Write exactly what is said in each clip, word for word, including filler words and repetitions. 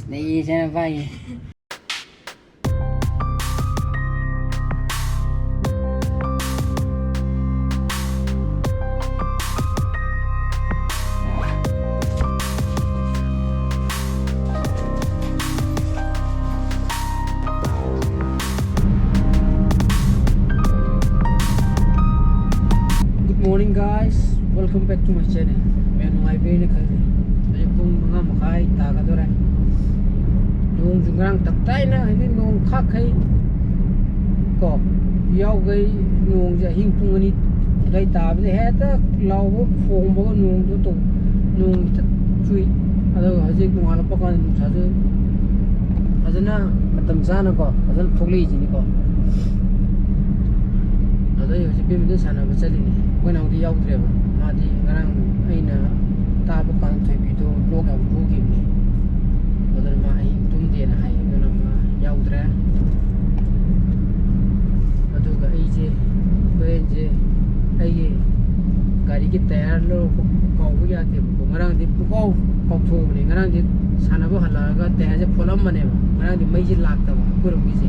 ꯅꯩꯌꯦ ꯁꯦꯅꯥꯄꯥꯏꯒꯤ꯫ Good morning, guys. Welcome back to my channel. ꯃꯌꯥꯝ ꯅꯨꯡꯉꯥꯏꯕꯤꯔꯤꯅ ꯈꯜꯂꯤ꯫ ꯍꯧꯖꯤꯛ ꯄꯨꯡ ꯃꯉꯥ ꯃꯈꯥꯏ ꯇꯥꯒꯗꯧꯔꯦ꯫ ꯅꯣꯡꯁꯨ ꯉꯔꯥꯡ ꯇꯞꯇꯥꯏꯅ, ꯍꯥꯏꯗꯤ ꯅꯣꯡ ꯈꯥꯛꯈꯩ ꯀꯣ ꯌꯥꯎꯈꯩ꯫ ꯅꯣꯡꯁꯦ ꯑꯍꯤꯡ ꯄꯨꯡ ꯑꯅꯤ ꯑꯗꯨꯋꯥꯏ ꯇꯥꯕꯗ ꯍꯦꯛꯇ ꯂꯥꯎꯕ ꯈꯣꯡꯕꯒ ꯅꯣꯡꯗꯣ ꯇꯧ-, ꯅꯣꯡ ꯍꯦꯛꯇ ꯆꯨꯏ꯫ ꯑꯗꯨꯒ ꯍꯧꯖꯤꯛ ꯅꯣꯡꯉꯥꯜꯂꯛꯄ ꯀꯥꯟꯗ ꯅꯨꯡꯁꯥꯁꯨ ꯐꯖꯅ ꯃꯇꯝ ꯆꯥꯅꯀꯣ ꯐꯖꯅ ꯊꯣꯛꯂꯛꯏꯁꯤꯅꯤꯀꯣ꯫ ꯑꯗꯣ ꯑꯩ ꯍꯧꯖꯤꯛ badminton ꯁꯥꯟꯅꯕ ꯆꯠꯂꯤꯅꯦ꯫ ꯑꯩꯈꯣꯏ ꯅꯥꯎꯗꯤ ꯌꯥꯎꯗ꯭ꯔꯦꯕ꯫ ꯃꯥꯗꯤ ꯉꯔꯥꯡ ꯑꯩꯅ ꯇꯥꯕ ꯀꯥꯟꯗ ꯊꯣꯏꯕꯤꯗꯣ ꯂꯣꯛ ꯌꯥꯝ ꯈꯨꯈꯤꯕꯅꯦ꯫ ꯑꯗꯨꯅ ꯃꯥ ꯑꯍꯤꯡ ꯇꯨꯝꯗꯦꯅ ꯍꯥꯏ꯫ ꯑꯗꯨꯅ ꯃꯥ ꯌꯥꯎꯗ꯭ꯔꯦ꯫ ꯑꯗꯨꯒ ꯑꯩꯁꯦ ꯍꯣꯔꯦꯟꯁꯦ ꯑꯩꯒꯤ ꯒꯥꯔꯤꯒꯤ ꯇꯥꯌꯔ ꯂꯧꯔꯛꯄ ꯀꯥꯎꯕ ꯌꯥꯗꯦꯕꯀꯣ꯫ ꯉꯔꯥꯡꯗꯤ ꯄꯨꯡꯀꯥꯎ ꯀꯥꯎꯊꯣꯛꯑꯕꯅꯦ꯫ ꯉꯔꯥꯡꯗꯤ ꯁꯥꯟꯅꯕ ꯍꯜꯂꯛꯑꯒ ꯇꯥꯌꯔꯁꯦ ꯐꯣꯠꯂꯝꯕꯅꯦꯕ꯫ ꯉꯔꯥꯡꯗꯤ ꯃꯩꯁꯦ ꯂꯥꯛꯇꯕ ꯑꯩꯈꯣꯏꯔꯣꯝꯒꯤꯁꯦ꯫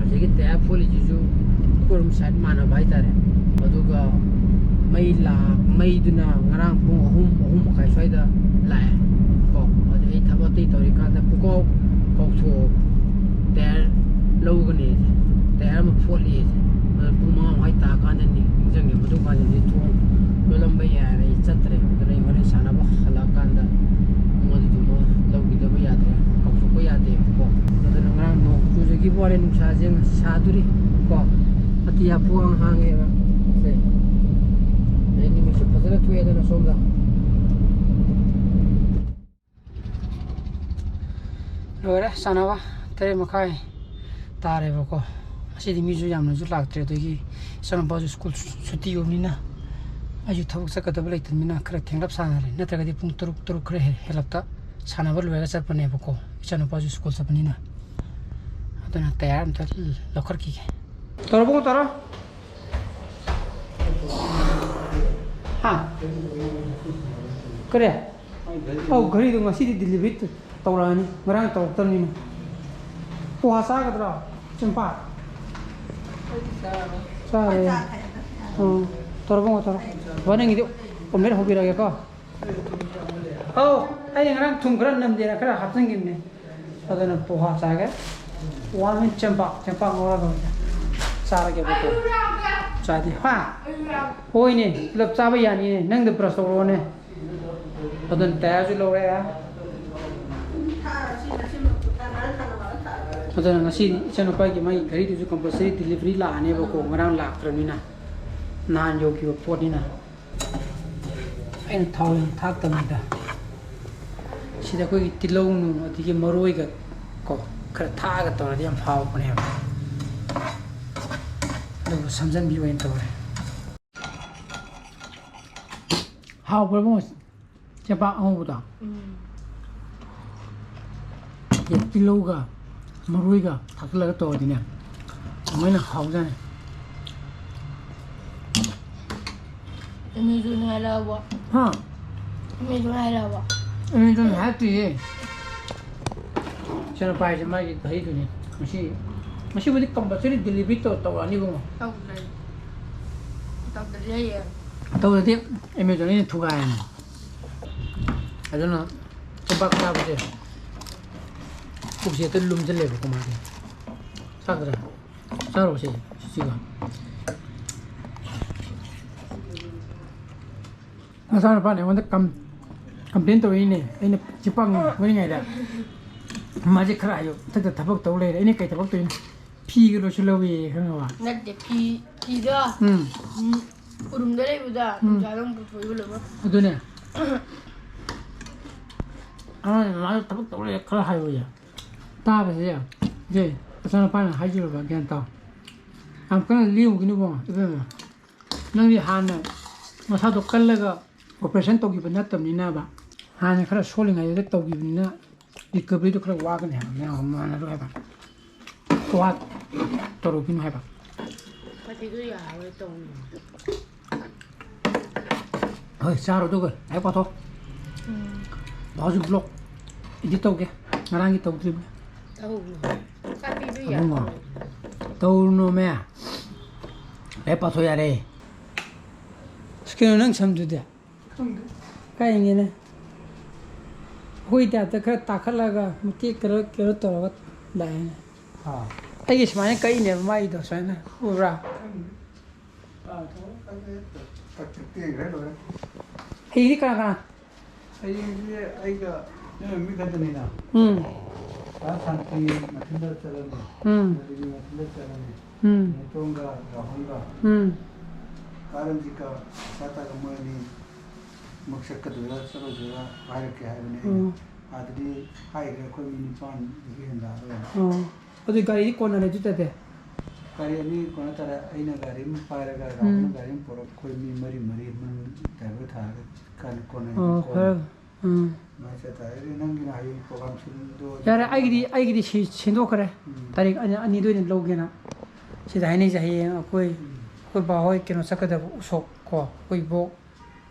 ꯑꯗꯒꯤ ꯇꯥꯌꯔ ꯐꯣꯠꯂꯤꯁꯤꯁꯨ ꯑꯩꯈꯣꯏꯔꯣꯝ side ꯃꯥꯟꯅꯕ ꯍꯥꯏꯇꯥꯔꯦ꯫ ꯑꯗꯨꯒ ꯃꯩ ꯂꯥꯛ-, ꯃꯩꯗꯨꯅ ꯉꯔꯥꯡ ꯄꯨꯡ ꯑꯍꯨꯝ, ꯑꯍꯨꯝ ꯃꯈꯥꯏ ꯁ꯭ꯋꯥꯏꯗ ꯂꯥꯛꯑꯦ ꯀꯣ꯫ ꯑꯗꯩ ꯑꯩ ꯊꯕꯛ ꯑꯇꯩ ꯇꯧꯔꯤꯀꯥꯟꯗ ꯄꯨꯡꯀꯥꯎ ꯀꯥꯎꯊꯣꯛꯑꯕ꯫ ꯇꯥꯌꯔ ꯂꯧꯒꯅꯤ, ꯇꯥꯌꯔ ꯑꯃ ꯐꯣꯠꯂꯤ꯫ ꯑꯗꯨ ꯄꯨꯡ ꯃꯉꯥ ꯃꯈꯥꯏ ꯇꯥꯀꯥꯟꯗ ꯅꯤꯡꯁꯤꯡꯉꯦ꯫ ꯃꯗꯨ ꯀꯥꯟꯗꯗꯤ ꯊꯣꯡ ꯂꯣꯜꯂꯝꯕ ꯌꯥꯏꯅ ꯑꯩ ꯆꯠꯇ꯭ꯔꯦ꯫ ꯑꯗꯨꯅ ꯑꯩ ꯍꯣꯔꯦꯟ ꯁꯥꯟꯅꯕ ꯍꯜꯂꯛꯑꯀꯥꯟꯗ ꯃꯗꯨꯗꯨꯃ ꯂꯧꯈꯤꯗꯕ ꯌꯥꯗ꯭ꯔꯦ, ꯀꯥꯎꯊꯣꯛꯄ ꯌꯥꯗꯦꯕꯀꯣ꯫ ꯑꯗꯨꯅ ꯉꯔꯥꯡ ꯅꯣꯡ ꯆꯨꯖꯈꯤꯕ ꯋꯥꯅꯤ, ꯅꯨꯡꯁꯥꯁꯦ ꯁꯥꯗꯣꯔꯤ ꯀꯣ꯫ ꯑꯇꯤꯌꯥ ꯄꯨꯡꯍꯥꯡ ꯍꯥꯡꯉꯦꯕ꯫ ꯁꯦ꯫ ꯑꯗꯩ ꯅꯨꯃꯤꯠꯁꯨ ꯐꯖꯅ ꯊꯣꯛꯑꯦꯗꯅ ꯁꯣꯝꯗ꯫ ꯂꯣꯏꯔꯦ ꯁꯥꯟꯅꯕ꯫ ꯇꯔꯦꯠ ꯃꯈꯥꯏ ꯇꯥꯔꯦꯕꯀꯣ꯫ ꯉꯁꯤꯗꯤ ꯃꯤꯁꯨ ꯌꯥꯝꯅꯁꯨ ꯂꯥꯛꯇ꯭ꯔꯦ꯫ ꯑꯗꯒꯤ ꯏꯆꯥꯅꯨꯄꯥꯁꯨ ꯁ꯭ꯀꯨꯜ ꯁꯨꯇꯤ ꯑꯣꯏꯕꯅꯤꯅ ꯑꯩꯁꯨ ꯊꯕꯛ ꯆꯠꯀꯗꯕ ꯂꯩꯇꯕꯅꯤꯅ ꯈꯔ ꯊꯦꯡꯂꯞ ꯁꯥꯟꯅꯔꯦ꯫ ꯅꯠꯇ꯭ꯔꯒꯗꯤ ꯄꯨꯡ ꯇꯔꯨꯛ, ꯇꯔꯨꯛ ꯈꯔ ꯍꯦ-, ꯍꯦꯜꯂꯞꯇ ꯁꯥꯟꯅꯕ ꯂꯣꯏꯔꯒ ꯆꯠꯄꯅꯦꯕꯀꯣ, ꯏꯆꯥꯅꯨꯄꯥꯁꯨ ꯁ꯭ꯀꯨꯜ ꯆꯠꯄꯅꯤꯅ꯫ ꯑꯗꯨꯅ ꯇꯌꯥꯔ ꯑꯝꯇ ꯂꯧꯈꯠꯈꯤꯒꯦ꯫ ꯇꯧꯔꯕꯣ, ꯇꯧꯔꯣ꯫ ꯍꯥ? ꯀꯔꯤ? ꯑꯧ, ꯘꯔꯤꯗꯣ ꯉꯁꯤꯗꯤ delivery ꯇꯧꯔꯛꯑꯅꯤ, ꯉꯔꯥꯡ ꯇꯧꯔꯛꯇꯕꯅꯤꯅ꯫ ꯄꯣꯍꯥ ꯆꯥꯒꯗ꯭ꯔꯣ, ꯆꯤꯝꯄꯥ? ꯆꯥꯔꯦ꯫ ꯑꯣ, ꯇꯧꯔꯣ ꯏꯕꯨꯡꯉꯣ, ꯇꯧꯔꯣ꯫ ꯕꯕꯥ, ꯅꯪꯒꯤꯗꯤ omelette ꯍꯧꯕꯤꯔꯒꯦꯀꯣ꯫ ꯑꯧ, ꯑꯩꯅ ꯉꯔꯥꯡ ꯊꯨꯝ ꯈꯔ ꯅꯝꯗꯦꯅ ꯈꯔ ꯍꯥꯞꯆꯤꯟꯈꯤꯕꯅꯦ꯫ ꯑꯗꯨꯅ ꯄꯣꯍꯥ ꯆꯥꯒꯦ꯫ ꯋꯥꯟ ꯃꯤꯅꯤꯠ, ꯆꯦꯡꯄꯥꯛ, ꯆꯦꯡꯄꯥꯛ ꯉꯧꯔꯒ ꯑꯣꯏꯅ ꯆꯥꯔꯒꯦꯕꯀꯣ꯫ ꯆꯥꯗꯦ꯫ ꯍꯥ? ꯍꯣꯏꯅꯦ, ꯄꯨꯂꯞ ꯆꯥꯕ ꯌꯥꯅꯤꯅꯦ꯫ ꯅꯪꯗ brush ꯇꯧꯔꯛꯑꯣꯅꯦ꯫ ꯑꯗꯨꯅ ꯇꯌꯥꯔꯁꯨ ꯂꯧꯔꯦ꯫ ꯑꯗꯨꯅ ꯉꯁꯤꯗꯤ ꯏꯆꯥꯅꯨꯄꯥꯒꯤ ꯃꯥꯒꯤ ꯘꯔꯤꯗꯨꯁꯨ compulsory delivery ꯂꯥꯛꯑꯅꯦꯕꯀꯣ, ꯉꯔꯥꯡ ꯂꯥꯛꯇ꯭ꯔꯕꯅꯤꯅ꯫ ꯅꯍꯥꯟ ꯌꯧꯈꯤꯕ ꯄꯣꯠꯅꯤꯅ꯫ ꯑꯩꯅ ꯊꯥꯎ ꯌꯥꯝ ꯊꯥꯛꯇꯕꯅꯤꯗ꯫ ꯁꯤꯗ ꯑꯩꯈꯣꯏꯒꯤ ꯇꯤꯜꯍꯧ ꯅꯨꯡ ꯑꯗꯒꯤ ꯃꯔꯣꯏꯒ ꯀꯣ, ꯈꯔ ꯊꯥꯛꯑꯒ ꯇꯧꯔꯗꯤ ꯌꯥꯝ ꯍꯥꯎꯕꯅꯦꯕ꯫ ꯑꯗꯨꯕꯨ ꯁꯝꯖꯟꯕꯤ ꯑꯣꯏꯅ ꯇꯧꯔꯦ꯫ ꯍꯥꯎꯕ꯭ꯔꯥ ꯏꯕꯨꯡꯉꯣ? ꯆꯦꯕꯥꯛ ꯑꯉꯧꯕꯗꯣ꯫ ꯎꯝ꯫ ꯇꯤꯜꯍꯧꯒ ꯃꯔꯣꯏꯒ ꯊꯥꯛꯆꯤꯜꯂꯒ ꯇꯧꯔꯗꯤꯅꯦ, ꯑꯗꯨꯃꯥꯏꯅ ꯍꯥꯎꯖꯥꯠꯅꯤ꯫ ꯑꯦꯃꯦꯖꯣꯟ ꯍꯥꯏꯔꯛꯑꯕꯣ? ꯍꯥ? ꯑꯦꯃꯦꯖꯣꯟ ꯍꯥꯏꯔꯛꯑꯕꯣ? ꯑꯦꯃꯦꯖꯣꯟ ꯍꯥꯏꯔꯛꯇ꯭ꯔꯤꯌꯦ꯫ ꯏꯆꯥꯅꯨꯄꯥ ꯍꯥꯏꯁꯦ ꯃꯥꯒꯤ ꯘꯔꯤꯗꯨꯅꯤ꯫ ꯉꯁꯤ, ꯉꯁꯤꯕꯨꯗꯤ compulsory delivery ꯇꯧ-, ꯇꯧꯔꯛꯑꯅꯤ ꯏꯕꯨꯡꯉꯣ꯫ ꯇꯧꯗ꯭ꯔꯗꯤ, ꯇꯧꯗ꯭ꯔꯗꯤ ꯍꯌꯦꯡ꯫ ꯇꯧꯗ꯭ꯔꯗꯤ ꯑꯦꯃꯦꯖꯣꯟ ꯑꯩꯅ ꯊꯨꯒꯥꯏꯔꯅꯤ꯫ ꯑꯗꯨꯅ ꯆꯦꯕꯥꯛ ꯆꯥꯕꯁꯦ ꯄꯨꯛꯁꯦ ꯍꯦꯛꯇ ꯂꯨꯝꯁꯤꯜꯂꯦꯕꯀꯣ ꯃꯥꯗꯤ꯫ ꯆꯥꯗ꯭ꯔꯥ? ꯆꯥꯔꯣꯁꯦ ꯁꯤꯒ꯫ ꯃꯆꯥꯅꯨꯄꯥꯅ ꯑꯩꯉꯣꯟꯗ ꯀꯝ-, complain ꯇꯧꯔꯛꯏꯅꯦ꯫ ꯑꯩꯅ ꯆꯦꯕꯥꯛ ꯉꯧꯔꯤꯉꯩꯗ ꯃꯥꯁꯦ ꯈꯔ ꯍꯥꯏꯌꯨ, ꯃꯊꯛꯇ ꯊꯕꯛ ꯇꯧ ꯂꯩꯔꯦ꯫ ꯑꯩꯅ ꯀꯩ ꯊꯕꯛ ꯇꯧꯔꯤꯅꯣ? ꯐꯤꯒ ꯂꯣꯏꯁꯤꯜꯍꯧꯏꯌꯦ, ꯈꯪꯉꯕ? ꯅꯠꯇꯦ, ꯐꯤ, ꯐꯤꯗꯣ, ꯎꯝ꯫ ꯎꯝ, ꯎꯔꯨꯝꯗ ꯂꯩꯕꯗ ꯎꯝ꯫ ꯅꯨꯡꯁꯥꯗ ꯑꯃꯨꯛ ꯄꯨꯊꯣꯛꯏꯕ ꯂꯣꯏꯅꯃꯛ꯫ ꯑꯗꯨꯅꯦ꯫ ꯑꯉꯥꯡ ꯃꯥꯁꯨ ꯊꯕꯛ ꯇꯧ ꯂꯩꯔꯦ, ꯈꯔ ꯍꯥꯏꯌꯨꯌꯦ꯫ ꯇꯥꯕꯁꯦ, ꯁꯦ, ꯃꯆꯥꯅꯨꯄꯥꯅ ꯍꯥꯏꯖꯔꯕ, ꯒ꯭ꯌꯥꯟ ꯇꯥꯎ꯫ ꯌꯥꯝ ꯀꯟꯅ ꯂꯦꯡꯉꯨꯒꯤꯅꯨꯀꯣ, ꯏꯕꯦꯝꯃ꯫ ꯅꯪꯗꯤ ꯍꯥꯟꯅ ꯃꯁꯥꯗꯣ ꯀꯜꯂꯒ operation ꯇꯧꯈꯤꯕ ꯅꯠꯇꯕꯅꯤꯅꯕ, ꯍꯥꯟꯅ ꯈꯔ ꯁꯣꯜꯂꯤꯉꯩꯗ ꯇꯧꯈꯤꯕꯅꯤꯅ recoveryꯗꯣ ꯈꯔ ꯋꯥꯒꯅꯤ ꯍꯥꯏꯕ, ꯃꯌꯥꯝꯒ ꯃꯥꯟꯅꯔꯣꯏ ꯍꯥꯏꯕ꯫ ꯋꯥ ꯇꯧꯔꯨꯒꯤꯅꯨ ꯍꯥꯏꯕ꯫ ꯐꯗꯤꯗꯣ ꯌꯥꯔꯣꯏ ꯇꯧꯅꯤ꯫ ꯍꯣꯏ, ꯆꯥꯔꯣ ꯑꯗꯨꯒ ꯂꯥꯏꯔꯤꯛ ꯄꯥꯊꯣꯛ꯫ ꯕꯥꯎꯁꯨ ꯕ꯭ꯂꯣꯛ ꯏꯗꯤꯠ ꯇꯧꯒꯦ꯫ ꯉꯔꯥꯡꯒꯤ ꯇꯧꯗ꯭ꯔꯤꯕꯅꯦ꯫ ꯇꯧꯔꯨꯅꯨ꯫ ꯀꯥꯄꯤꯗꯨ ꯑꯕꯨꯡꯉꯣ, ꯌꯥꯔꯣꯏ꯫ ꯇꯧꯔꯨꯅꯣꯃꯦ꯫ ꯂꯥꯏꯔꯤꯛ ꯄꯥꯊꯣꯛ ꯌꯥꯔꯦ꯫ ꯑꯁ, ꯀꯩꯅꯣ ꯅꯪ ꯁꯝꯗꯨꯗꯤ? ꯈꯪꯗꯦ꯫ ꯀꯥꯏꯅꯦꯅꯦ? ꯑꯩꯈꯣꯏ ꯇꯥꯏꯞꯇ ꯈꯔ ꯇꯥꯈꯠꯂꯒ ꯃꯇꯦꯛ ꯈꯔ ꯀꯩꯅꯣ ꯇꯧꯔꯒ ꯂꯥꯛꯑꯦꯅꯦ꯫ ꯑꯥ꯫ ꯑꯩꯒꯤ ꯁꯨꯃꯥꯏꯅ ꯀꯛꯏꯅꯦꯕ ꯃꯥꯒꯤꯗꯣ ꯁꯨꯃꯥꯏꯅ꯫ ꯎꯕ꯭ꯔꯥ? ꯈꯪꯗꯦ꯫ ꯑꯥ, ꯊꯣꯛ-, ꯈꯪꯗꯦ꯫ ꯇꯛ-, ꯇꯛ-, ꯇꯦꯛꯈ꯭ꯔꯦ ꯂꯣꯏꯔꯦ꯫ ꯍꯌꯦꯡꯗꯤ ꯀꯅꯥ ꯀꯅꯥ? ꯍꯌꯦꯡꯁꯦ ꯑꯩꯒ ꯅꯣꯏ ꯃꯤ ꯈꯛꯇꯅꯤꯅ꯫ ꯎꯝ꯫ ꯗꯥ ꯁꯥꯟꯇꯤ ꯃꯊꯟꯇ ꯆꯠꯂꯅꯤ꯫ ꯎꯝ꯫ ꯑꯗꯨꯗꯤ ꯃꯊꯟꯇ ꯆꯠꯂꯅꯤ꯫ ꯎꯝ꯫ ꯅꯦꯇꯣꯟꯒ ꯔꯥꯍꯨꯜꯒ꯫ ꯎꯝ꯫ ꯀꯥ ꯔꯟꯖꯤꯠꯀ ꯁꯥꯇꯥꯒ ꯃꯣꯏ ꯑꯅꯤ ꯃꯛ ꯆꯠꯀꯗꯣꯏꯔꯥ ꯆꯠꯂꯣꯏꯗꯣꯏꯔꯥ ꯍꯥꯏꯔꯛꯀꯦ ꯍꯥꯏꯕꯅꯦ ꯑꯩꯅ꯫ ꯎꯝ꯫ ꯑꯗꯨꯗꯤ ꯍꯥꯏꯈ꯭ꯔꯦ, ꯑꯩꯈꯣꯏ ꯃꯤ ꯅꯤꯄꯥꯟꯗꯒꯤ ꯍꯦꯟꯗꯔꯔꯣꯏ꯫ ꯑꯣ꯫ ꯑꯗꯨ ꯒꯥꯔꯤꯗꯤ ꯀꯣꯟꯅꯔꯦ ꯑꯗꯨ ꯇꯥꯗꯤ? ꯒꯥꯔꯤ ꯑꯅꯤ ꯀꯣꯟꯅ ꯇꯥꯔꯦ꯫ ꯑꯩꯅ ꯒꯥꯔꯤ ꯑꯃ ꯄꯥꯏꯔꯒ, ꯔꯥꯍꯨꯜꯅ ꯎꯝ꯫ ꯒꯥꯔꯤ ꯑꯃ ꯄꯨꯔꯛ, ꯑꯩꯈꯣꯏ ꯃꯤ ꯃꯔꯤ ꯃꯔꯤ ꯃꯅꯨꯡ ꯗ꯭ꯔꯥꯏꯚꯔ ꯊꯥꯔꯒ ꯀꯟ-, ꯀꯣꯟꯅ ꯑꯣ, ꯀꯣꯟꯅ꯫ ꯐꯔꯦ꯫ ꯎꯝ꯫ ꯑꯗꯨꯃꯥꯏꯅ ꯆꯠꯇꯥꯔꯦ꯫ ꯑꯗꯨꯗꯤ ꯅꯪꯒꯤꯅ ꯍꯌꯦꯡ program ꯁꯤꯟꯗꯣꯛꯑꯁꯤ꯫ ꯌꯥꯔꯦ, ꯑꯩꯒꯤꯗꯤ, ꯑꯩꯒꯤꯗꯤ ꯁꯤ-, ꯁꯤꯟꯗꯣꯛꯈ꯭ꯔꯦ꯫ ꯎꯝ꯫ ꯇꯥꯔꯤꯛ ꯑꯅꯤ, ꯑꯅꯤꯗ ꯑꯣꯏꯅ ꯂꯧꯒꯦꯅ꯫ ꯁꯤꯗ ꯍꯥꯏꯅꯩꯁꯦ ꯍꯌꯦꯡ ꯑꯩꯈꯣꯏ, ꯎꯝ꯫ ꯑꯩꯈꯣꯏ ꯕꯥꯍꯣꯏ ꯀꯩꯅꯣ ꯆꯠꯀꯗꯕ ꯎꯁꯣꯞ ꯀꯣ, ꯑꯩꯈꯣꯏ ꯏꯕꯣꯛ,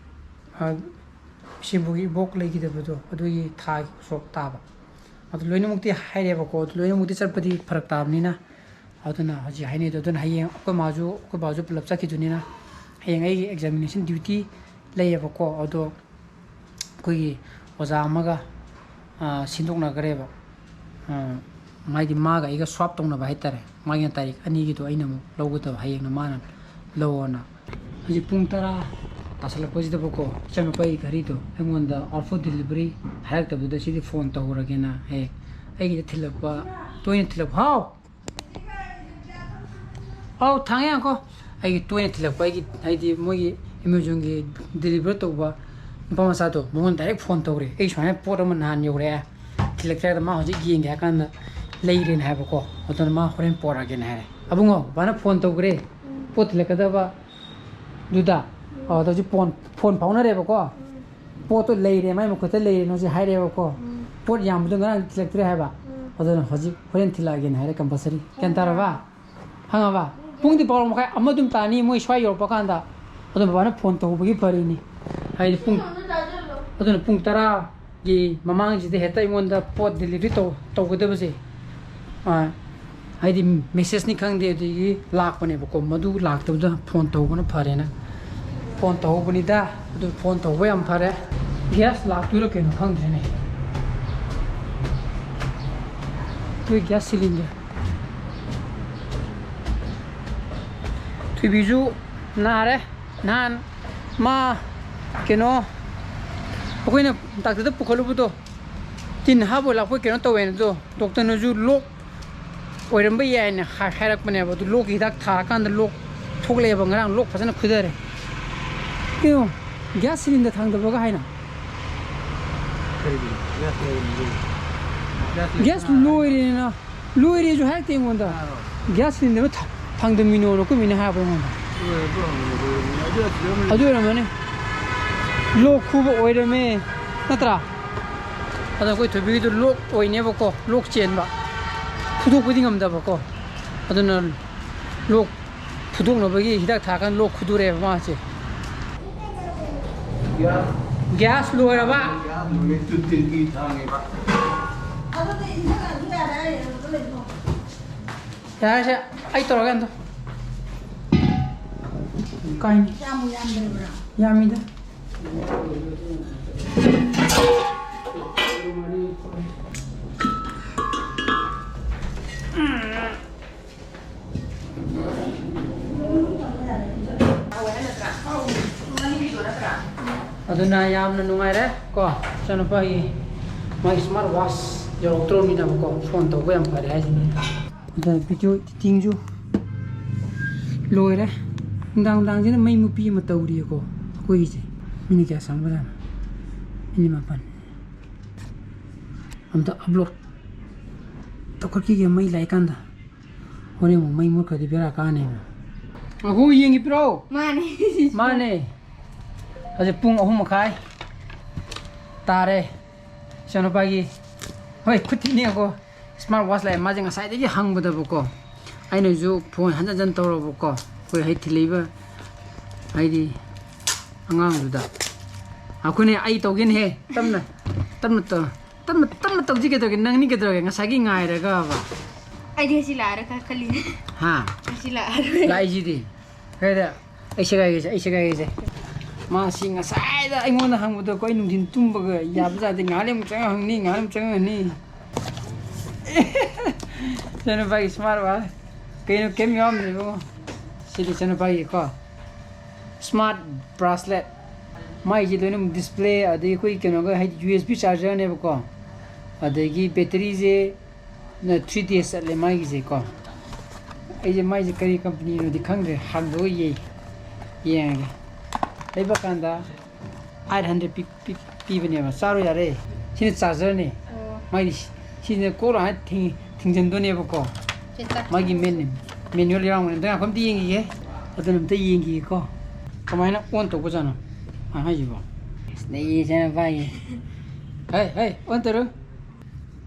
ꯑ, ꯏꯆꯦꯕꯨꯒꯤ ꯏꯕꯣꯛ ꯂꯩꯈꯤꯗꯕꯗꯣ, ꯑꯗꯨꯒꯤ ꯊꯥꯒꯤ ꯎꯁꯣꯞ ꯇꯥꯕ꯫ ꯑꯗꯨ ꯂꯣꯏꯅꯃꯛꯇꯤ ꯍꯥꯏꯔꯦꯕꯀꯣ, ꯑꯗꯨ ꯂꯣꯏꯅꯃꯛꯇꯤ ꯆꯠꯄꯗꯤ ꯐꯔꯛ ꯇꯥꯕꯅꯤꯅ, ꯑꯗꯨꯅ ꯍꯧꯖꯤꯛ ꯍꯥꯏꯅꯩꯗꯣ꯫ ꯑꯗꯨꯅ ꯍꯌꯦꯡ ꯑꯩꯈꯣꯏ ꯃꯥꯁꯨ, ꯑꯩꯈꯣꯏ ꯕꯥꯁꯨ ꯄꯨꯂꯞ ꯆꯠꯈꯤꯗꯣꯏꯅꯤꯅ, ꯍꯌꯦꯡ ꯑꯩꯒꯤ examination duty ꯂꯩꯌꯦꯕꯀꯣ꯫ ꯑꯗꯣ ꯑꯩꯈꯣꯏꯒꯤ ꯑꯣꯖꯥ ꯑꯃꯒ, ꯑ, ꯁꯤꯟꯗꯣꯛꯅꯈ꯭ꯔꯦꯕ꯫ ꯑ, ꯍꯥꯏꯗꯤ ꯃꯥꯒ ꯑꯩꯒ swap ꯇꯧꯅꯕ ꯍꯥꯏꯇꯥꯔꯦ꯫ ꯃꯥꯒꯤꯅ ꯇꯥꯔꯤꯛ ꯑꯅꯤꯒꯤꯗꯣ ꯑꯩꯅ ꯑꯃꯨꯛ ꯂꯧꯒꯗꯕ, ꯍꯌꯦꯡꯅ ꯃꯥꯅ ꯂꯧꯑꯣꯅ꯫ ꯍꯧꯖꯤꯛ ꯄꯨꯡ ꯇꯔꯥ ꯇꯥꯁꯜꯂꯛꯄꯁꯤꯗꯕꯨꯀꯣ, ꯏꯆꯥꯅꯨꯄꯥꯒꯤ ꯘꯔꯤꯗꯣ ꯑꯩꯉꯣꯟꯗ out for delivery ꯍꯥꯏꯔꯛꯇꯕꯗꯨꯗ CD phone ꯇꯧꯔꯒꯦꯅ ꯍꯦꯛ ꯑꯩꯒꯤꯗ ꯊꯤꯜꯂꯛꯄ, ꯇꯣꯏꯅ ꯊꯤꯜꯂꯛꯄ, ꯍꯥꯎ! ꯑꯧ, ꯊꯥꯡꯉꯦ ꯉꯥꯏꯈꯣ꯫ ꯑꯩꯒꯤ ꯇꯣꯏꯅ ꯊꯤꯜꯂꯛꯄ, ꯑꯩꯒꯤ, ꯍꯥꯏꯗꯤ, ꯃꯣꯏꯒꯤ Amazonꯒꯤ deliver ꯇꯧꯕ ꯅꯨꯄꯥ ꯃꯆꯥꯗꯣ, ꯃꯉꯣꯟꯗ direct phone ꯇꯧꯔꯦ꯫ "ꯑꯩ ꯁꯨꯃꯥꯏꯅ ꯄꯣꯠ ꯑꯃ ꯅꯍꯥꯟ ꯌꯧꯔꯛꯑꯦ, ꯊꯤꯜꯂꯛꯇ꯭ꯔꯦ, ꯑꯗ ꯃꯥ ꯍꯧꯖꯤꯛ ꯌꯦꯡꯒꯦ ꯍꯥꯏ ꯀꯥꯟꯗ ꯂꯩꯔꯦꯅ" ꯍꯥꯏꯕꯀꯣ꯫ ꯑꯗꯨꯅ ꯃꯥ ꯍꯣꯔꯦꯟ ꯄꯣꯔꯛꯑꯒꯦꯅ ꯍꯥꯏꯔꯦ꯫ "ꯑꯕꯨꯡꯉꯣ, ꯕꯕꯥꯅ phone ꯇꯧꯈ꯭ꯔꯦ, ꯄꯣꯠ ꯊꯤꯜꯂꯛꯀꯗꯕ ꯑꯗꯨꯗ"꯫ ꯑꯣ, ꯑꯗꯣ ꯍꯧꯖꯤꯛ phone, phone ꯐꯥꯎꯅꯔꯦꯕꯀꯣ꯫ ꯄꯣꯠꯇꯣ ꯂꯩꯔꯦ, ꯃꯥꯏ ꯃꯈꯨꯠꯇ ꯂꯩꯔꯦꯅ ꯍꯧꯖꯤꯛ ꯍꯥꯏꯔꯦꯕꯀꯣ꯫ ꯎꯝ꯫ ꯄꯣꯠ ꯌꯥꯝꯕꯗꯣ ꯉꯔꯥꯡ ꯊꯤꯜꯂꯛꯇ꯭ꯔꯦ ꯍꯥꯏꯕ꯫ ꯎꯝ꯫ ꯑꯗꯨꯅ ꯍꯧꯖꯤꯛ ꯍꯣꯔꯦꯟ ꯊꯤꯜꯂꯛꯑꯒꯦꯅ ꯍꯥꯏꯔꯦ compulsory꯫ ꯒ꯭ꯌꯥꯟ ꯇꯥꯔꯕ? ꯈꯪꯉꯕ? ꯄꯨꯡꯗꯤ ꯕꯥꯔꯣ ꯃꯈꯥꯏ, ꯑꯃ ꯑꯗꯨꯝ ꯇꯥꯅꯤ ꯃꯣꯏ ꯁ꯭ꯋꯥꯏ ꯌꯧꯔꯛꯄ ꯀꯥꯟꯗ꯫ ꯑꯗꯨ ꯕꯕꯥꯅ phone ꯇꯧꯕꯒꯤ ꯐꯔꯤꯅꯤ꯫ ꯍꯥꯏꯗꯤ ꯄꯨꯡ, ꯏꯁꯤꯡ ꯑꯝꯇ ꯆꯥꯁꯤꯜꯂꯣ꯫ ꯑꯗꯨꯅ ꯄꯨꯡ ꯇꯔꯥꯒꯤ ꯃꯃꯥꯡꯁꯤꯗ ꯍꯦꯛꯇ ꯑꯩꯉꯣꯟꯗ ꯄꯣꯠ delivery ꯇꯧ ꯇꯧꯒꯗꯕꯁꯦ, ꯑꯥ, ꯍꯥꯏꯗꯤ messageꯅꯤ ꯈꯪꯗꯦ, ꯑꯗꯒꯤ ꯂꯥꯛꯄꯅꯦꯕꯀꯣ꯫ ꯃꯗꯨ ꯂꯥꯛꯇꯕꯗ phone ꯇꯧꯕꯅ ꯐꯔꯦꯅ phone ꯇꯧꯍꯧꯕꯅꯤꯗ꯫ ꯑꯗꯨ phone ꯇꯧꯕ ꯌꯥꯝ ꯐꯔꯦ꯫ Gas ꯂꯥꯛꯇꯣꯏꯔꯥ ꯀꯩꯅꯣ ꯈꯪꯗ꯭ꯔꯦꯅꯦ꯫ ꯑꯩꯈꯣꯏ gas cylinder꯫ ꯊꯣꯏꯕꯤꯁꯨ ꯅꯥꯔꯦ꯫ ꯅꯍꯥꯟ ꯃꯥ ꯀꯩꯅꯣ, ꯑꯩꯈꯣꯏꯅ doctorꯗ ꯄꯨꯈꯠꯂꯨꯕꯗꯣ, ꯇꯤꯟ ꯍꯥꯞꯄ ꯂꯥꯛꯄ ꯀꯩꯅꯣ ꯇꯧꯋꯦꯅ, ꯑꯗꯣ doctorꯅꯁꯨ ꯂꯣꯛ ꯑꯣꯏꯔꯝꯕ ꯌꯥꯏꯅ ꯍꯥꯏ-, ꯍꯥꯏꯔꯛꯄꯅꯦꯕ꯫ ꯑꯗꯨ ꯂꯣꯛꯀꯤ ꯍꯤꯗꯥꯛ ꯊꯥꯔꯀꯥꯟꯗ ꯂꯣꯛ ꯊꯣꯛꯂꯛꯑꯦꯕ꯫ ꯉꯔꯥꯡ ꯂꯣꯛ ꯐꯖꯅ ꯈꯨꯗꯔꯦ꯫ ꯀꯩꯅꯣ, gas cylinder ꯊꯥꯡꯗꯕꯒ ꯍꯥꯏꯅ? ꯀꯔꯤꯒꯤ? Gas ꯂꯩꯔꯝꯗꯦ꯫ Gas ꯂꯩꯇꯦ꯫ Gas ꯂꯣꯏꯔꯦꯅ꯫ ꯂꯣꯏꯔꯦꯁꯨ ꯍꯥꯏꯔꯛꯇꯦ ꯑꯩꯉꯣꯟꯗ꯫ ꯑꯥ꯫ Gas cylinder ꯑꯃ ꯊ-, ꯊꯥꯡꯗꯃꯤꯅꯣꯅ ꯑꯩꯈꯣꯏ ꯃꯤꯅ ꯍꯥꯏꯔꯛꯄ ꯑꯩꯉꯣꯟꯗ꯫ ꯂꯣꯏꯔꯦ, ꯑꯗꯨ ꯍꯪꯕꯅꯦ, ꯂꯣꯏꯔꯦ꯫ ꯑꯗꯨ ꯑꯁꯤꯗ ꯑꯃ ꯑꯗꯨ ꯑꯣꯏꯔꯝꯃꯅꯤ꯫ ꯂꯣꯛ ꯈꯨꯕ ꯑꯣꯏꯔꯝꯃꯦ, ꯅꯠꯇ꯭ꯔꯥ? ꯑꯗꯣ ꯑꯩꯈꯣꯏ ꯊꯣꯏꯕꯤꯒꯤꯗꯨ ꯂꯣꯛ ꯑꯣꯏꯅꯦꯕꯀꯣ, ꯂꯣꯛ ꯆꯦꯟꯕ꯫ ꯐꯨꯗꯣꯛꯄꯗꯤ ꯉꯝꯗꯕꯀꯣ꯫ ꯑꯗꯨꯅ ꯂꯣꯛ ꯐꯨꯗꯣꯛꯅꯕꯒꯤ ꯍꯤꯗꯥꯛ ꯊꯥꯔꯀꯥꯟꯗ ꯂꯣꯛ ꯈꯨꯗꯣꯔꯛꯑꯦꯕ ꯃꯥꯁꯦ꯫ Gas꯫ Gas ꯂꯣꯏꯔꯕ? Gas ꯂꯣꯏꯔꯦ, ꯇꯨ ꯇꯤꯜꯒꯤ ꯊꯥꯡꯉꯦꯕ꯫ ꯑꯗꯨꯗꯤ ꯏꯟꯁꯥꯡ ꯑꯗꯨ ꯌꯥꯔꯦ, ꯑꯩ ꯑꯗꯨꯗ ꯂꯩꯕ꯭ꯔꯣ? ꯌꯥꯔꯦꯁꯦ, ꯑꯩ ꯇꯧꯔꯒꯦ ꯑꯝꯇ꯫ ꯀꯥꯏꯅꯤ? ꯌꯥꯝꯕꯨ ꯌꯥꯝꯗ꯭ꯔꯕ꯭ꯔꯥ? ꯌꯥꯝꯃꯤꯗ꯫ ꯑꯗꯨꯅ ꯌꯥꯝꯅ ꯅꯨꯡꯉꯥꯏꯔꯦ ꯀꯣ, ꯏꯆꯥꯅꯨꯄꯥꯒꯤ ꯃꯥꯒꯤ smart watch ꯌꯧꯔꯛꯇ꯭ꯔꯕꯅꯤꯅꯕꯀꯣ, phone ꯇꯧꯕ ꯌꯥꯝ ꯐꯔꯦ ꯍꯥꯏꯁꯤꯅꯤ꯫ ꯑꯗ video editingꯁꯨ ꯂꯣꯏꯔꯦ꯫ ꯅꯨꯡꯗꯥꯡ ꯅꯨꯡꯗꯥꯡꯁꯤꯅ ꯃꯩ ꯃꯨꯠꯄꯤ ꯑꯃ ꯇꯧꯔꯤꯌꯦꯀꯣ ꯑꯩꯈꯣꯏꯒꯤꯁꯦ꯫ ꯃꯤꯅꯤꯠ ꯀꯌꯥ ꯆꯪꯕꯖꯥꯠꯅꯣ? ꯃꯤꯅꯤꯠ ꯃꯥꯄꯟ꯫ ꯑꯝꯇ upload ꯇꯧꯈꯠꯈꯤꯒꯦ ꯃꯩ ꯂꯥꯛꯏꯀꯥꯟꯗ꯫ ꯍꯣꯔꯦꯟ ꯑꯃꯨꯛ ꯃꯩ ꯃꯨꯠꯈ꯭ꯔꯗꯤ ꯕꯦꯔꯥ ꯀꯥꯅꯦꯕ꯫ ꯑꯩꯈꯣꯏ ꯌꯦꯡꯉꯤ ꯄꯤꯔꯛꯑꯣ꯫ ꯃꯥꯅꯦ꯫ ꯃꯥꯅꯦ꯫ ꯍꯧꯖꯤꯛ ꯄꯨꯡ ꯑꯍꯨꯝ ꯃꯈꯥꯏ ꯇꯥꯔꯦ꯫ ꯏꯆꯥꯅꯨꯄꯥꯒꯤ, ꯍꯣꯏ, ꯈꯨꯠ ꯊꯤꯅꯤꯀꯣ꯫ Smart watch ꯂꯥꯛꯑꯦ꯫ ꯃꯥꯁꯦ ꯉꯁꯥꯏꯗꯒꯤ ꯍꯪꯕꯗꯕꯀꯣ, ꯑꯩꯅꯁꯨ phone ꯍꯟꯖꯟ ꯍꯟꯖꯟ ꯇꯧꯔꯕꯀꯣ, ꯑꯩꯈꯣꯏ ꯍꯩ ꯊꯤꯜꯂꯛꯏꯕ ꯍꯥꯏꯗꯤ ꯑꯉꯥꯡꯗꯨꯗ꯫ ꯑꯩꯈꯣꯏꯅꯦ, ꯑꯩ ꯇꯧꯒꯦꯅꯦꯍꯦ꯫ ꯇꯞꯅ, ꯇꯞꯅ ꯇꯧ꯫ ꯇꯞꯅ, ꯇꯞꯅ ꯇꯧꯁꯤ꯫ ꯀꯩꯗꯧꯔꯒꯦ? ꯅꯪꯅꯤ ꯀꯩꯗꯧꯔꯒꯦ? ꯉꯁꯥꯏꯒꯤ ꯉꯥꯏꯔꯒꯕ꯫ ꯑꯩꯗꯤ ꯉꯁꯤ ꯂꯥꯛꯑꯔꯣꯏ ꯈ-, ꯈꯜꯂꯤꯅꯦ꯫ ꯍꯥ? ꯉꯁꯤ ꯂꯥꯛꯑꯔꯣꯏ꯫ ꯂꯥꯛꯏꯁꯤꯗꯤ꯫ ꯀꯩꯗ? ꯑꯩ ꯁꯦꯒꯥꯏꯒꯦꯁꯦ, ꯑꯩ ꯁꯦꯒꯥꯏꯒꯦꯁꯦ꯫ ꯃꯥꯁꯤ ꯉꯁꯥꯏꯗ ꯑꯩꯉꯣꯟꯗ ꯍꯪꯕꯗꯣ ꯑꯩꯈꯣꯏ ꯅꯨꯡꯊꯤꯟ ꯇꯨꯝꯕꯒ ꯌꯥꯕ ꯖꯥꯠ ꯅꯠꯇꯦ꯫ ꯉꯥꯏꯍꯥꯛ ꯂꯩ ꯑꯃꯨꯛ ꯆꯪꯉ ꯍꯪꯅꯤ, ꯉꯥꯏꯍꯥꯛ ꯂꯩ ꯑꯃꯨꯛ ꯆꯪꯉ ꯍꯪꯅꯤ꯫ ꯏꯆꯥꯅꯨꯄꯥꯒꯤ smart watch꯫ ꯀꯩꯅꯣ, ꯀꯩꯝ ꯌꯥꯎꯔꯝꯗ꯭ꯔꯦ ꯏꯕꯨꯡꯉꯣ꯫ ꯁꯤꯗꯤ ꯏꯆꯥꯅꯨꯄꯥꯒꯤꯀꯣ꯫ Smart bracelet꯫ ꯃꯥꯏꯁꯦ ꯂꯣꯏꯅ display, ꯑꯗꯩ ꯑꯩꯈꯣꯏ ꯀꯩꯅꯣꯒ ꯍꯥꯏꯗꯤ U S B chargerꯅꯦꯕꯀꯣ꯫ ꯑꯗꯒꯤ batteryꯁꯦ ꯅ three days ꯆꯠꯂꯦ ꯃꯥꯏꯒꯤꯁꯦꯀꯣ꯫ ꯑꯩꯁꯦ ꯃꯥꯏꯁꯦ ꯀꯔꯤ companyꯅꯣꯗꯤ ꯈꯪꯗ꯭ꯔꯦ, ꯍꯥꯡꯗꯣꯛꯑ ꯌꯦꯡ-, ꯌꯦꯡꯉꯒꯦ꯫ ꯂꯩꯕ ꯀꯥꯟꯗ eight hundred ꯄꯤ-, ꯄꯤ-, ꯄꯤꯕꯅꯦꯕ꯫ ꯆꯥꯔꯣ ꯌꯥꯔꯦ꯫ ꯁꯤꯅ chargerꯅꯦ꯫ ꯑꯣ꯫ ꯃꯥꯏꯗꯤ ꯁꯤ-, ꯁꯤꯅ ꯀꯣꯛ ꯂꯥꯎ ꯍꯥꯏ ꯊꯤꯡ-, ꯊꯤꯡꯖꯤꯟꯗꯣꯏꯅꯦꯕꯀꯣ꯫ ꯁꯤ ꯇ-, ꯃꯥꯒꯤ main-, manual ꯌꯥꯎꯔꯝꯒꯅꯤ꯫ ꯑꯝꯇ ꯉꯥꯏꯈꯣ, ꯑꯝꯇ ꯌꯦꯡꯈꯤꯒꯦ꯫ ꯑꯗꯨꯅ ꯑꯝꯇ ꯌꯦꯡꯈꯤꯒꯦꯀꯣ꯫ ꯀꯃꯥꯏꯅ on ꯇꯧꯕꯖꯥꯠꯅꯣ? ꯃꯥ ꯍꯥꯏꯁꯤꯕꯣ꯫ ꯑꯁ, ꯅꯩꯌꯦ ꯏꯆꯥꯅꯨꯄꯥꯒꯤ꯫ ꯍꯩ, ꯍꯩ, on ꯇꯧꯔꯣ꯫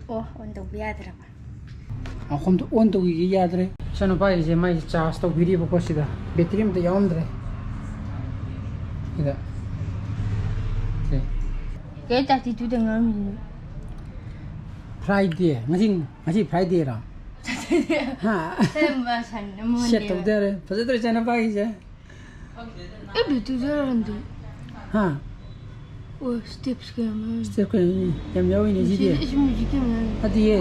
ꯑꯣ, on ꯇꯧꯕ ꯌꯥꯗ꯭ꯔꯕ? ꯃꯈꯣꯝꯗꯣ on ꯇꯧꯈꯤꯒꯦ ꯌꯥꯗ꯭ꯔꯦ꯫ ꯏꯆꯥꯅꯨꯄꯥꯒꯤꯁꯦ ꯃꯥꯏꯁꯦ charge ꯇꯧꯕꯤꯔꯤꯕꯀꯣ ꯁꯤꯗ꯫ Battery ꯑꯝꯇ ꯌꯥꯎꯔꯝꯗ꯭ꯔꯦ꯫ ꯁꯤꯗ꯫ ꯁꯦ꯫ ꯀꯩ ꯇꯥꯛꯇꯤ ꯇꯨꯗ ꯉꯥꯡꯉꯤꯅꯣ? Friday꯫ ꯉꯁꯤ, ꯉꯁꯤ Fridayꯔꯣ? ꯍꯥ? ꯁꯟ-, Monday꯫ Set ꯇꯧꯗ ꯌꯥꯔꯦ꯫ ꯐꯖꯗ꯭ꯔꯣ ꯏꯆꯥꯅꯨꯄꯥꯒꯤꯁꯦ? ꯑꯦ, battery ꯌꯥꯎꯔꯝꯗꯦ꯫ ꯍꯥ? ꯑꯣ, steps ꯀꯌꯥꯝ ꯌꯥꯎꯔꯝꯃꯤ꯫ Step ꯀꯌꯥꯝ ꯌꯥꯝ ꯌꯥꯎꯔꯤꯅꯦ ꯁꯤꯗꯤ꯫ ꯁꯤ, ꯁꯤ music ꯀꯌꯥꯝ ꯌꯥꯎꯔꯝꯃꯤ꯫ ꯅꯠꯇꯤꯌꯦ꯫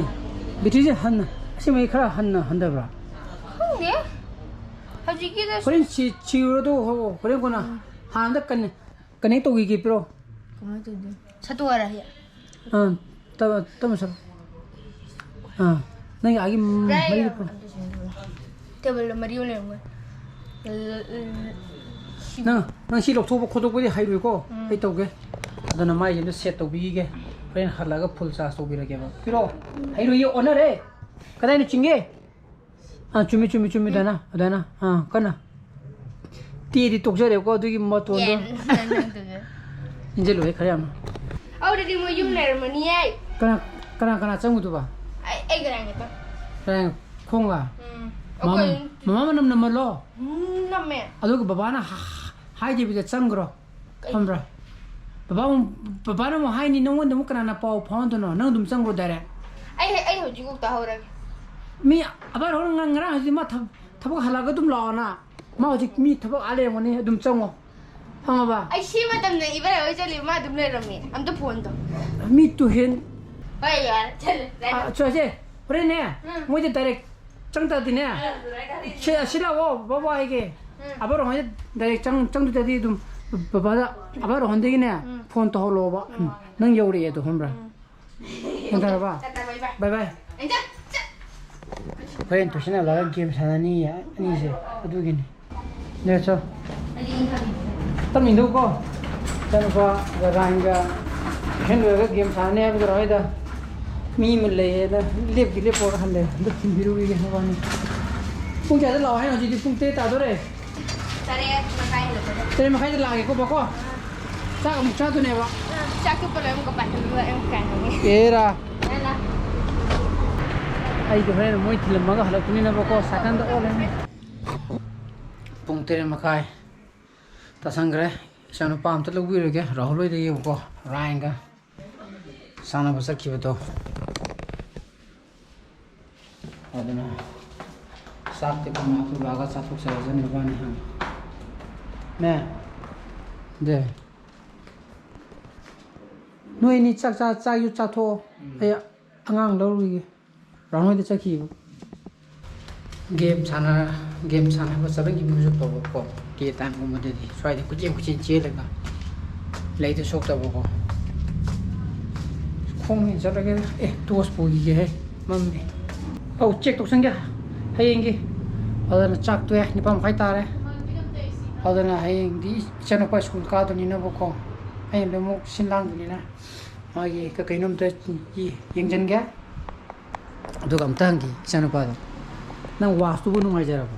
Batteryꯁꯦ ꯍꯟꯅ, ꯑꯁꯦꯡꯕꯩ ꯈꯔ ꯍꯟꯅ ꯍꯟꯊꯕ꯭ꯔꯥ? ꯈꯪꯗꯦ꯫ ꯍꯧꯖꯤꯛꯀꯤꯗ ꯍꯣꯔꯦꯟ ꯁꯤ, ꯁꯤꯔꯨꯔꯣ ꯑꯗꯨꯒ ꯍꯣ-, ꯍꯣꯔꯦꯟ ꯀꯣꯟꯅ ꯎꯝ꯫ ꯍꯥꯟꯅꯗ ꯀꯟꯅ connect ꯇꯧꯈꯤꯒꯦ ꯄꯤꯔꯣ꯫ ꯀꯃꯥꯏꯅ ꯇꯧꯗꯣꯏꯅꯣ? ꯁꯠꯇꯣꯛꯑꯔ ꯍꯦꯛ꯫ ꯑꯥ, ꯇꯞ-, ꯇꯞꯅ ꯁꯠꯂꯣ꯫ ꯑꯥ, ꯅꯪꯒꯤ ꯑꯥꯒꯤ ꯌꯥꯏ, ꯃꯔꯤꯗ ꯌꯥꯏ꯫ ꯄꯨꯔꯣ꯫ ꯑꯗꯨꯁꯨ ꯑꯗꯨꯝ ꯇꯦꯕꯜꯗ ꯃꯔꯤ ꯑꯃ ꯂꯩꯔꯝꯒꯅꯤ꯫ ꯅꯪ, ꯅꯪ ꯁꯤ ꯂꯧꯊꯣꯛꯄ ꯈꯣꯠꯇꯣꯛꯄꯗꯤ ꯍꯩꯔꯣꯏꯀꯣ? ꯎꯝ꯫ ꯑꯩ ꯇꯧꯒꯦ꯫ ꯑꯗꯨꯅ ꯃꯥꯏꯁꯦ ꯑꯝꯇ set ꯇꯧꯕꯤꯈꯤꯒꯦ꯫ ꯍꯣꯔꯦꯟ ꯍꯜꯂꯛꯑꯒ full charge ꯇꯧꯕꯤꯔꯒꯦꯕ꯫ ꯄꯤꯔꯣ꯫ ꯍꯩꯔꯣꯏꯌꯦ, ꯑꯣꯟꯅꯔꯦ꯫ ꯀꯗꯥꯏꯅ ꯆꯤꯡꯒꯦ? ꯑꯥ, ꯆꯨꯝꯃꯤ, ꯆꯨꯝꯃꯤ, ꯆꯨꯝꯃꯤ, ꯑꯗꯥꯏꯅ, ꯑꯗꯥꯏꯅ꯫ ꯑꯥ, ꯀꯟꯅ꯫ ꯇꯦꯗꯤ ꯇꯣꯛꯆꯔꯦꯀꯣ, ꯑꯗꯨꯒꯤ ꯃꯇꯣꯟꯗꯣ꯫ ꯌꯦꯟ, ꯅꯪ ꯇꯣꯛꯆꯔꯦ꯫ ꯏꯟꯖꯜꯂꯨꯍꯦ, ꯈꯔ ꯌꯥꯝꯅ꯫ ꯑꯧꯗꯨꯗꯤ ꯃꯣꯏ ꯌꯨꯝ ꯂꯩꯔꯝꯃꯅꯤꯌꯦ꯫ ꯀꯅꯥ, ꯀꯅꯥ, ꯀꯅꯥ ꯆꯪꯉꯨꯗꯨꯕ? ꯑꯩ, ꯑꯩ ꯀꯅꯥ ꯉꯥꯛꯇ? ꯀꯅꯥ, ꯈꯣꯡꯒ? ꯎꯝ꯫ ꯃꯃꯥ, ꯑꯩꯈꯣꯏ ꯃꯃꯥ ꯃꯅꯝ ꯅꯝꯃꯜꯂꯣ꯫ ꯎꯝ, ꯅꯝꯃꯦ꯫ ꯑꯗꯨꯒ ꯕꯕꯥꯅ ꯍꯥ-, ꯍꯥꯏꯗꯕꯤꯗ ꯆꯪꯈ꯭ꯔꯣ꯫ ꯀꯩ? ꯈꯪꯕ꯭ꯔꯥ? ꯕꯕꯥ ꯑꯃꯨꯛ, ꯕꯕꯥꯅ ꯑꯃꯨꯛ ꯍꯥꯏꯅꯤ, ꯅꯪꯉꯣꯟꯗ ꯑꯃꯨꯛ ꯀꯅꯥꯅ ꯄꯥꯎ ꯐꯥꯎꯍꯟꯗꯣꯏꯅꯣ? ꯅꯪ ꯑꯗꯨꯝ ꯆꯪꯈ꯭ꯔꯣ ꯗꯥꯏꯔꯦꯛ꯫ ꯑꯩ ꯑꯩ ꯍꯧꯖꯤꯛ ꯀꯣꯛ ꯇꯥꯍꯧꯔꯒꯦ꯫ ꯃꯤ ꯑꯕꯥ ꯔꯣꯍꯟ ꯉꯔꯥꯡ ꯍꯧꯖꯤꯛ ꯃꯥ ꯊꯕꯛ ꯍꯜꯂꯛꯑꯒ ꯑꯗꯨꯝ ꯂꯥꯛꯑꯣꯅ꯫ ꯃꯥ ꯍꯧꯖꯤꯛ ꯃꯤ ꯊꯕꯛ ꯑꯥ ꯂꯩꯔꯝꯒꯅꯤ, ꯑꯗꯨꯝ ꯆꯪꯉꯣ꯫ ꯈꯪꯉꯕ? ꯑꯩ ꯁꯤ ꯃꯇꯝꯗ ꯏꯕꯥꯏ ꯍꯣꯏ ꯆꯠꯂꯤ, ꯃꯥ ꯑꯗꯨꯝ ꯂꯩꯔꯝꯃꯤ꯫ ꯑꯝꯇ ꯐꯣꯟꯗꯣ꯫ ꯃꯤ ꯇꯨꯍꯦꯟ꯫ ꯍꯣꯏ, ꯌꯥꯔꯦ, ꯆꯠꯂꯦ, ꯂꯥꯛꯑꯦ꯫ ꯑ, ꯆꯣꯁꯦ, ꯍꯣꯔꯦꯟꯅꯦ, ꯎꯝ꯫ ꯃꯣꯏꯗ ꯗꯥꯏꯔꯦꯛ ꯆꯪ ꯇꯥꯗꯤꯅꯦ꯫ ꯁꯤ, ꯁꯤ ꯂꯥꯛꯑꯣ, ꯕꯕꯥ ꯍꯥꯏꯒꯦ꯫ ꯎꯝ꯫ ꯑꯕꯥ ꯔꯣꯍꯟꯁꯦ ꯗꯥꯏꯔꯦꯛ ꯆꯪ-, ꯆꯪꯗꯣꯏ ꯇꯥꯗꯤ ꯑꯗꯨꯝ ꯕꯕꯥꯗ, ꯑꯕꯥ ꯔꯣꯍꯟꯗꯒꯤꯅꯦ ꯎꯝ꯫ ꯐꯣꯟ ꯇꯧꯍꯜꯂꯣꯕ꯫ ꯎꯝ꯫ ꯅꯪ ꯌꯧꯔꯛꯑꯦꯗꯣ, ꯈꯪꯕ꯭ꯔꯥ? ꯎꯝ꯫ ꯒ꯭ꯌꯥꯟ ꯇꯥꯔꯕ? ꯇꯥꯇꯥ, ꯕꯥꯏ ꯕꯥꯏ꯫ ꯕꯥꯏ ꯕꯥꯏ꯫ ꯑꯩ ꯆꯠ-, ꯆꯠ-, ꯍꯣꯔꯦꯟ ꯇꯨꯏꯁꯟ ꯍꯜꯂꯛꯑꯒ ꯒꯦꯝ ꯁꯥꯟꯅꯅꯤꯌꯦ ꯑꯅꯤꯁꯦ, ꯑꯗꯨꯒꯤꯅꯤ꯫ ꯅꯦ, ꯆꯣ꯫ ꯑꯩꯗꯤ ꯏꯪꯈꯠꯂꯤ꯫ ꯇꯞꯅ ꯏꯪꯊꯧꯀꯣ꯫ ꯏꯆꯥꯅꯨꯄꯥ ꯔꯥꯏꯟꯒ ꯇꯨꯏꯁꯟ ꯂꯣꯏꯔꯒ ꯒꯦꯝ ꯁꯥꯟꯅꯅꯤ ꯍꯥꯏꯕꯗꯨꯔꯣ ꯍꯥꯏꯗ? ꯃꯤ ꯑꯃ ꯂꯩꯌꯦꯅ ꯂꯦꯞꯀꯤ ꯂꯦꯞꯄꯒ ꯍꯜꯂꯦ꯫ ꯑꯝꯇ ꯊꯤꯟꯕꯤꯔꯨꯈꯤꯒꯦ ꯃꯕꯥꯅꯤ꯫ ꯄꯨꯡ ꯀꯌꯥꯗ ꯂꯥꯛꯑꯣ ꯍꯥꯏꯅꯣ? ꯍꯧꯖꯤꯛꯇꯤ ꯄꯨꯡ ꯇꯔꯦꯠ ꯇꯥꯗꯣꯔꯦ꯫ ꯇꯔꯦꯠ ꯃꯈꯥꯏ ꯍꯦꯜꯂꯛꯄꯗ꯫ ꯇꯔꯦꯠ ꯃꯈꯥꯏꯗ ꯂꯥꯛꯑꯒꯦꯀꯣ, ꯕꯀꯣ꯫ ꯆꯥꯛ ꯑꯃꯨꯛ ꯆꯥꯗꯣꯏꯅꯦꯕ꯫ ꯑ, ꯆꯥꯛ ꯇꯣꯛꯄ ꯂꯣꯏꯔ ꯑꯃꯨꯛꯀ ꯄꯥꯏꯍꯜꯂꯨꯔ ꯑꯃꯨꯛ ꯀꯥꯏꯅꯅꯤ꯫ ꯑꯦꯔꯥ꯫ ꯂꯥ, ꯂꯥ꯫ ꯑꯩꯗꯣ ꯍꯣꯔꯦꯟ ꯃꯣꯏ ꯊꯤꯜꯂꯝꯃꯒ ꯍꯜꯂꯛꯇꯣꯏꯅꯤꯅꯕꯀꯣ, ꯁꯥꯏꯀꯜꯗ ꯑꯣꯜꯂꯅꯤ꯫ ꯄꯨꯡ ꯇꯔꯦꯠ ꯃꯈꯥꯏ ꯇꯥꯁꯟꯈ꯭ꯔꯦ꯫ ꯏꯆꯥꯅꯨꯄꯥ ꯑꯝꯇ ꯂꯧꯕꯤꯔꯒꯦ, ꯔꯥꯍꯨꯜ ꯍꯣꯏꯗꯒꯤꯕꯀꯣ, ꯔꯥꯏꯟꯒ ꯁꯥꯟꯅꯕ ꯆꯠꯈꯤꯕꯗꯣ꯫ ꯑꯗꯨꯅ ꯆꯥꯛꯇꯤ ꯄꯨꯡ ꯃꯥꯄꯟ ꯂꯥꯛꯑꯒ ꯆꯥꯊꯣꯛꯆꯔꯁꯅꯤ ꯃꯕꯥꯅꯤ ꯍꯥꯟꯅ꯫ ꯅꯦ? ꯗꯦ꯫ ꯅꯣꯏ ꯑꯅꯤ ꯆꯥꯛ ꯆꯥ-, ꯆꯥꯛꯁꯨ ꯆꯥꯊꯣꯛꯑꯣ꯫ ꯎꯝ꯫ ꯑꯩ ꯑꯉꯥꯡ ꯂꯧꯔꯨꯈꯤꯒꯦ꯫ ꯔꯥꯎꯟ ꯍꯣꯏꯗ ꯆꯠꯈꯤꯕ꯫ ꯒꯦꯝ ꯁꯥꯟꯅ-, ꯒꯦꯝ ꯁꯥꯟꯅꯕ ꯆꯠꯅꯈꯤꯕꯁꯨ ꯐꯕꯀꯣ, ꯗꯦ ꯇꯥꯏꯝꯒꯨꯝꯕꯗꯗꯤ꯫ ꯁ꯭ꯋꯥꯏꯗ ꯀꯣꯏꯆꯦꯟ ꯀꯣꯏꯆꯦꯟ ꯆꯦꯜꯂꯒ ꯂꯩꯗꯣꯏ ꯁꯣꯛꯇꯕꯀꯣ꯫ ꯈꯣꯡꯅ ꯆꯠꯂꯒꯦ꯫ ꯑꯦ, ꯇꯣꯁ ꯄꯨꯈꯤꯒꯦꯍꯦ, ꯃꯝꯃꯦ꯫ ꯑꯧ, ꯆꯦꯛ ꯇꯧꯁꯟꯒꯦ ꯍꯌꯦꯡꯒꯤ꯫ ꯑꯗꯨꯅ ꯆꯥꯛ ꯇꯣꯛꯑꯦ, ꯅꯤꯄꯥꯟ ꯃꯈꯥꯏ ꯇꯥꯔꯦ꯫ ꯑꯗꯨꯅ ꯍꯌꯦꯡꯗꯤ ꯏꯆꯥꯅꯨꯄꯥ ꯁ꯭ꯀꯨꯜ ꯀꯥꯗꯣꯏꯅꯤꯅꯕꯀꯣ, ꯑꯩꯅ ꯂꯣꯏꯅꯃꯛ ꯁꯤꯟ ꯂꯥꯡꯗꯣꯏꯅꯤꯅ꯫ ꯃꯥꯒꯤ ꯀꯩ ꯀꯩꯅꯣꯝꯇ ꯌꯦꯡꯁꯤꯟꯒꯦ꯫ ꯑꯗꯨꯒ ꯑꯝꯇ ꯍꯪꯒꯦ ꯏꯆꯥꯅꯨꯄꯥꯗꯣ, ꯅꯪ ꯋꯥꯁꯇꯨꯕꯨ ꯅꯨꯡꯉꯥꯏꯖꯔꯕꯣ?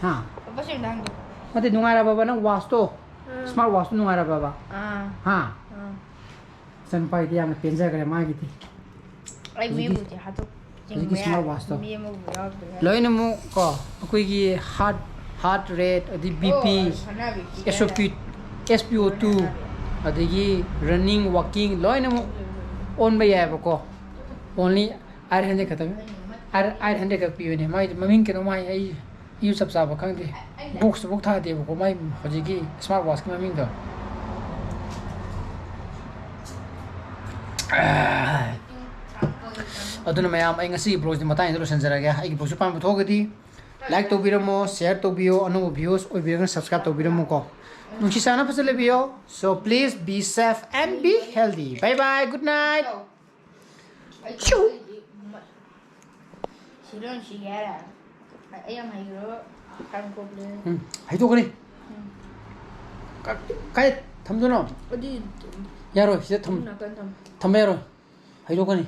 ꯍꯥ? ꯄꯄꯥꯁꯨ ꯑꯝꯇ ꯍꯪꯒꯦ꯫ ꯅꯠꯇꯦ, ꯅꯨꯡꯉꯥꯏꯔꯕꯕ ꯅꯪ ꯋꯥꯁꯇꯣ? ꯎꯝ꯫ ꯁ꯭ꯃꯥꯔꯠ ꯋꯥꯁꯇꯣ ꯅꯨꯡꯉꯥꯏꯔꯕꯕ? ꯑꯥ꯫ ꯍꯥ? ꯑꯥ꯫ ꯏꯆꯥꯅꯨꯄꯥꯒꯤꯗꯤ ꯌꯥꯝꯅ ꯄꯦꯟꯖꯈ꯭ꯔꯦ ꯃꯥꯒꯤꯗꯤ꯫ ꯑꯩ ꯍꯧꯖꯤꯛꯀꯤ, ꯃꯦꯕꯨꯗꯤ ꯍꯥꯠꯇꯣꯛ-, ꯍꯧꯖꯤꯛꯀꯤ ꯆꯤꯡꯕ ꯁ꯭ꯃꯥꯔꯠ ꯌꯥꯏ꯫ ꯋꯥꯁꯇꯣ꯫ ꯃꯦꯕꯨꯗꯤ ꯌꯥꯎꯗ꯭ꯔꯦ꯫ ꯂꯣꯏꯅꯃꯛ ꯀꯣ, ꯑꯩꯈꯣꯏꯒꯤ ꯍꯥꯔꯠ, ꯍꯥꯔꯠ ꯔꯦꯠ, ꯑꯗꯩ ꯕꯤ ꯄꯤ, ꯑꯣ, ꯁꯥꯟꯅꯕꯤ꯫ ꯑꯦꯁ ꯑꯣ ꯄꯤ, ꯑꯦꯁ ꯄꯤ ꯑꯣ ꯇꯨ, ꯁꯥꯟꯅꯕꯤ꯫ ꯑꯗꯒꯤ running, walking ꯂꯣꯏꯅꯃꯛ ꯑꯣꯟꯕ ꯌꯥꯏꯑꯕꯀꯣ꯫ Only eight hundred ꯈꯛꯇꯪ, eight hundred ꯈꯛ ꯄꯤꯕꯅꯦ꯫ ꯃꯥꯏꯗꯤ ꯃꯃꯤꯡ ꯀꯩꯅꯣꯝ ꯍꯥꯏ, ꯑꯩ ꯑꯩꯁꯨ ꯆꯞ ꯆꯥꯕ ꯈꯪꯗꯦ꯫ Box ꯐꯥꯎ ꯊꯥꯗꯦꯕꯀꯣ ꯃꯥꯏ ꯍꯧꯖꯤꯛꯀꯤ smart watchꯀꯤ ꯃꯃꯤꯡꯗꯣ꯫ ꯑꯗꯨꯅ ꯃꯌꯥꯝ, ꯑꯩ ꯉꯁꯤꯒꯤ vlogꯁꯤ ꯃꯇꯥꯡꯁꯤꯗ ꯂꯣꯏꯁꯤꯟꯖꯔꯒꯦ꯫ ꯑꯩꯒꯤ vlogꯁꯤ ꯄꯥꯝꯕ ꯊꯣꯛꯑꯒꯗꯤ like ꯇꯧꯕꯤꯔꯝꯃꯣ, share ꯇꯧꯕꯤꯌꯣ, ꯑꯅꯧꯕ viewers ꯑꯣꯏꯕꯤꯔꯒꯅ subscribe ꯇꯧꯕꯤꯔꯝꯃꯨꯀꯣ꯫ ꯅꯨꯡꯁꯤ ꯆꯥꯟꯅ ꯐꯖꯅ ꯂꯩꯕꯤꯌꯣ꯫ So please be safe and be healthy. Bye bye, good night. ꯑꯩ ꯁꯨ꯫ ꯁꯤꯔꯣꯟ ꯁꯤꯒꯦ ꯍꯥꯏꯔꯦ꯫ ꯑꯩ ꯌꯥꯝ ꯍꯩꯈ꯭ꯔꯕ ꯀꯥꯡ ꯀꯣꯛꯂꯦ꯫ ꯎꯝ, ꯍꯩꯗꯣꯛꯀꯅꯤ꯫ ꯀ-, ꯀꯥꯏ ꯊꯝꯗꯣꯏꯅꯣ? ꯑꯗꯨꯗꯤ ꯌꯥꯔꯣꯏ, ꯁꯤꯗ ꯊꯝ-, ꯅꯥꯀꯟ ꯊꯝ꯫ ꯊꯝꯕ ꯌꯥꯔꯣꯏ꯫ ꯍꯩꯗꯣꯛꯀꯅꯤ꯫